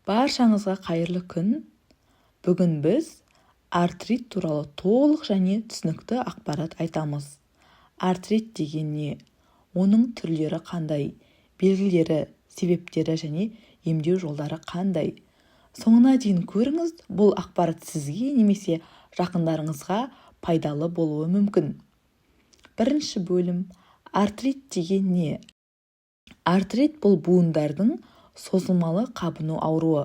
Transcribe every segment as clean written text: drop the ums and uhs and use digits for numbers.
Баршаңызға қайырлы күн! Бүгін біз артрит туралы толық және түсінікті ақпарат айтамыз. Артрит деген не? Оның түрлері қандай? Белгілері, себептері және емдеу жолдары қандай? Соңына дейін көріңіз, бұл ақпарат сізге немесе жақындарыңызға пайдалы болуы мүмкін. Бірінші бөлім: артрит деген не? Артрит – бұл буындардың созылмалы қабыну ауруы.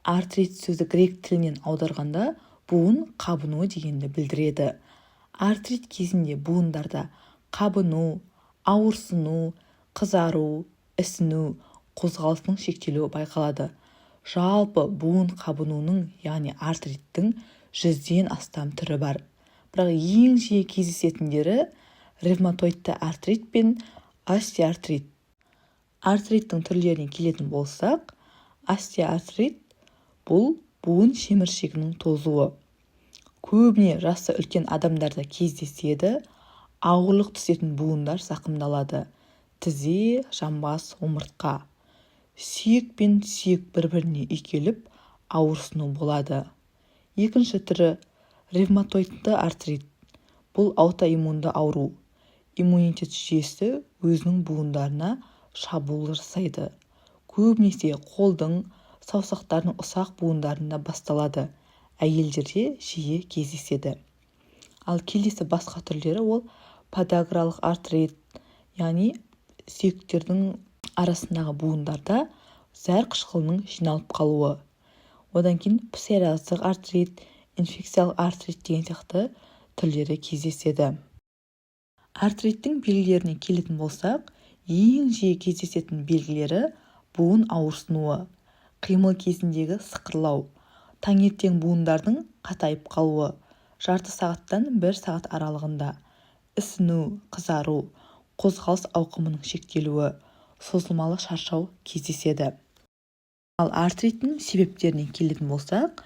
Артрит сөзі грек тілінен аударғанда буын қабынуы дегенді білдіреді. Артрит кезінде буындарда қабыну, ауырсыну, қызару, ісіну, қозғалысының шектелуі байқалады. Жалпы буын қабынуының, яғни артриттің 100-ден астам түрі бар. Бірақ ең жиі кездесетіндері ревматоидты артрит пен остеоартрит. Артриттің түрлеріне келетін болсақ, остеоартрит – бұл буын шеміршегінің тозуы. Көбіне жасы үлкен адамдарда кездеседі. Ауырлық түсетін буындар зақымдалады: тізе, жамбас, омыртқа. Сүйек пен сүйек бір-біріне үйкеліп, ауырсыну болады. Екінші түрі – ревматоидты артрит. Бұл аутоиммунды ауру. Иммунитет жүйесі өзінің буындарына шабуыл жасайды. Көбінесе қолдың, саусақтардың ұсақ буындарында басталады, әйелдерде жиі кездеседі. Ал келесі басқа түрлері – ол подагралық артрит, яғни сүйектердің арасындағы буындарда зәр қышқылының жиналып қалуы. Одан кейін псориаздық артрит, инфекциялық артрит деген сияқты түрлері кездеседі. Артриттің белгілеріне келетін болсақ, ең жиі кездесетін белгілері: буын ауырсынуы, қимыл кезіндегі сықырлау, таңертең буындардың қатайып қалуы жарты сағаттан бір сағат аралығында, ісіну, қызару, қозғалыс ауқымының шектелуі, созылмалы шаршау кездеседі. Ал артриттің себептеріне келетін болсақ,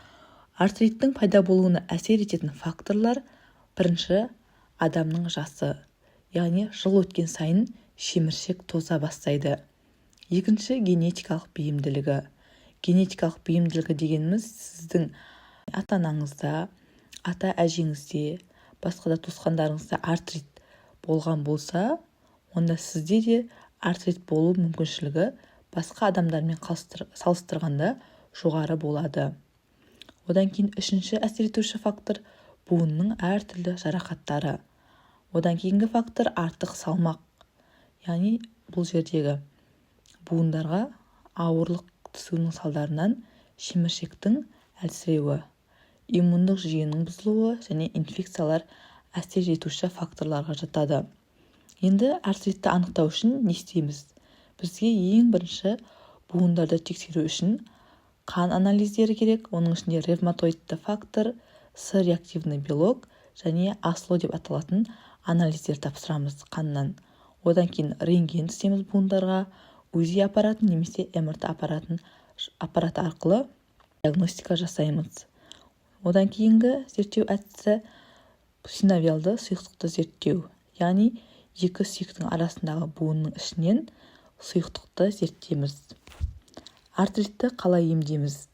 артриттің пайда болуына әсер ететін факторлар: бірінші, адамның жасы, яғни жыл өткен сайын шеміршек тоза бастайды. Екінші, генетикалық бейімділігі. Генетикалық бейімділігі дегеніміз – сіздің ата-анаңызда, ата-әжеңізде, басқа да туысқандарыңызда артрит болған болса, онда сізде де артрит болу мүмкіншілігі басқа адамдармен салыстырғанда жоғары болады. Одан кейін үшінші әсер етуші фактор – буынның әртүрлі жарақаттары. Одан кейінгі фактор – артық салмақ, яғни бұл жердегі буындарға ауырлық түсуінің салдарынан шеміршектің әлсіреуі, иммундық жүйенің бұзылуы және инфекциялар әсер етуші факторларға жатады. Енді артритті анықтау үшін не істейміз? Бізге ең бірінші буындарды тексеру үшін қан анализдері керек. Оның ішінде ревматоидты фактор, С реактивный белок және АСЛО деп аталатын анализдер тапсырамыз қаннан. Одан кейін рентген түсеміз буындарға, УЗИ аппаратын немесе МРТ аппараты арқылы диагностика жасаймыз. Одан кейінгі зерттеу әдісі – синовиалды сұйықтықты зерттеу, яғни екі сүйектің арасындағы буынның ішінен сұйықтықты зерттейміз. Артритті қалай емдейміз?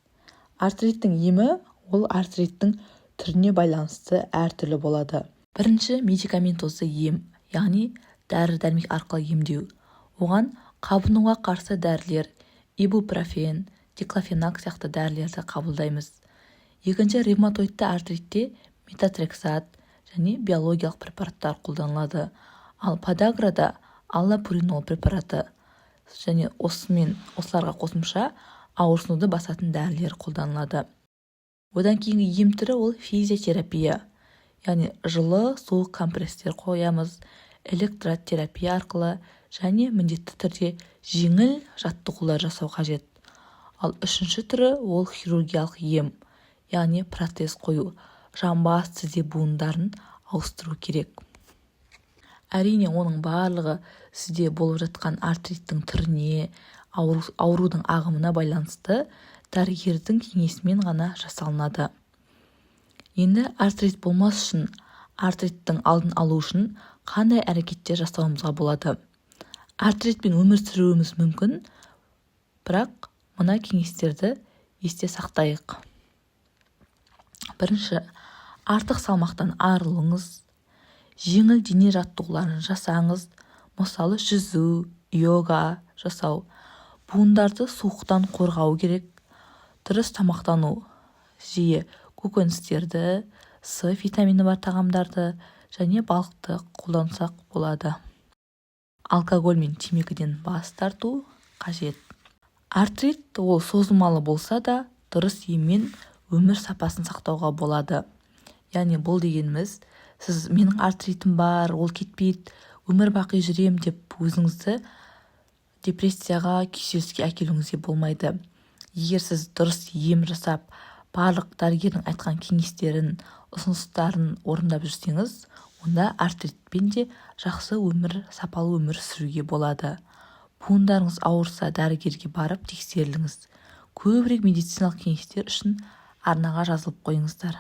Артритті емі ол артриттің түріне байланысты әртүрлі болады. Бірінші, медикаментозды ем, яғни дәрі-дәрмек арқылы емдеу. Оған қабынуға қарсы дәрілер, ибупрофен, диклофенак сияқты дәрілерді қабылдаймыз. Екінші, ревматоидты артритте метотрексат және биологиялық препараттар қолданылады. Ал подаграда аллопуринол препараты және осымен осыларға қосымша ауырсынуды басатын дәрілер қолданылады. Одан кейінгі ем түрі – ол физиотерапия, яғни жылы, суық компресстер қоямыз, электротерапия арқылы және міндетті түрде жеңіл жаттығулар жасау қажет. Ал үшінші түрі – ол хирургиялық ем, яғни протез қою, жамбас, тізе буындарын ауыстыру керек. Әрине, оның барлығы сізде болып жатқан артриттің түріне, аурудың ағымына байланысты дәрігердің кеңесімен ғана жасалынады. Енді артрит болмас үшін, артриттің алдын алу үшін қандай әрекеттер жасауымызға болады? Артритпен өмір сүруіміз мүмкін, бірақ мына кеңестерді Есте сақтайық. Бірінші, артық салмақтан арылыңыз, жеңіл дене жаттығуларын жасаңыз, мысалы, жүзу, йога жасау. Буындарды суықтан қорғау керек. Дұрыс тамақтану, жиі көкөністерді, С витамині бар тағамдарды және балықты қолдансақ болады. Алкоголь мен темекіден бас тарту қажет. Артрит ол созылмалы болса да, дұрыс еммен өмір сапасын сақтауға болады. Яғни бұл дегеніміз, сіз «менің артритім бар, ол кетпейді, өмір бақи жүрем» деп өзіңізді депрессияға, күйзеліске әкелуіңізге болмайды. Егер сіз дұрыс ем жасап, барлық дәрігердің айтқан кеңестерін, ұсыныстарын орындап жүрсеңіз, онда артритпен де жақсы өмір, сапалы өмір сүруге болады. Буындарыңыз ауырса, дәрігерге барып тексеріліңіз. Көбірек медициналық кеңестер үшін арнаға жазылып қойыңыздар.